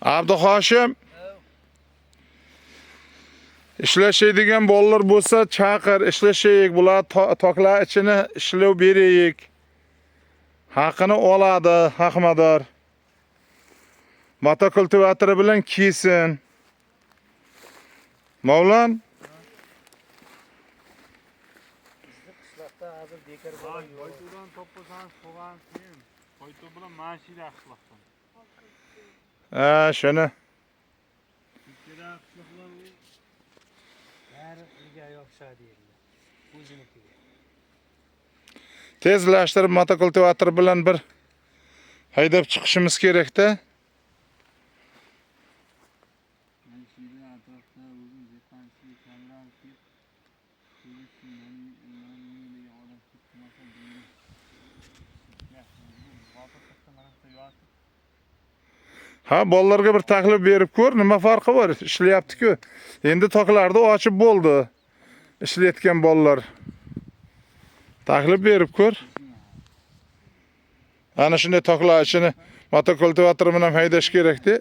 Abduhoshim, ishlashadigan bolalar bo'lsa chaqir, ishlashaylik. Bular toklar ichini ishlab beraylik. Haqini oladi haqmador. Motokultivatori bilan kiysin. Mavlon, Bizni qishloqda hozir bekor bola yo'q. Boytuvdan topmasangiz so'g'an keyin. Boytuv bilan mana qishloqdan. Ha, shuni. Ikkala qishloqlar u Bari uyiga yopishadi endi. O'zinikiga. Tezlashtirib motokultivator bilan bir haydab chiqishimiz kerakda. Mana shu yerda atrofda o'zim dehqonchilik kamroq kelib, degan odam ko'p qilmasa deydi. Yotib Ha, bolalarga bir taklif berib ko'r, nima farqi bor? Ishlayapti-ku. Endi toklarni ochib bo'ldi. Ishlayotgan bolalar. Taklif berib ko'r. Ana shunday toklar ichini motokultivator bilan haydash kerakda.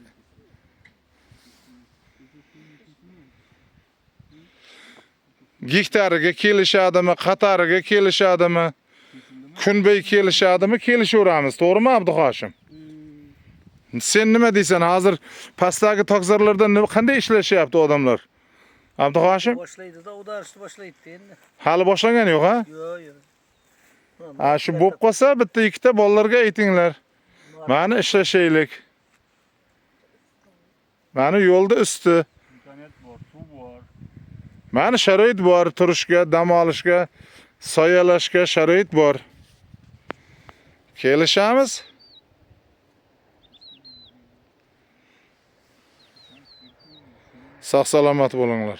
Gektariga kelishadimi, qatariga kelishadimi, kunbay kelishadimi, kelishaveramiz, to'g'rimi Abduhoshim? Sen nima deysan? Hozir pastdagi tokzorlarda qanday ishlashyapti odamlar? Abduhoshim? Boshlaydi-da, udarishni boshlaydi endi. Hali boshlangani yo'q, ha? Yo'q, yo'q. Ha, shu bo'lib qolsa bitta ikkita bolalarga aytinglar. Mani ishlashaylik. Mani yo'lda usti. Imkoniyat bor, suv bor. Mani sharoit bor turishga, dam olishga, soyalashga sharoit bor. Kelishamiz. Sog' salomat bo'linglar.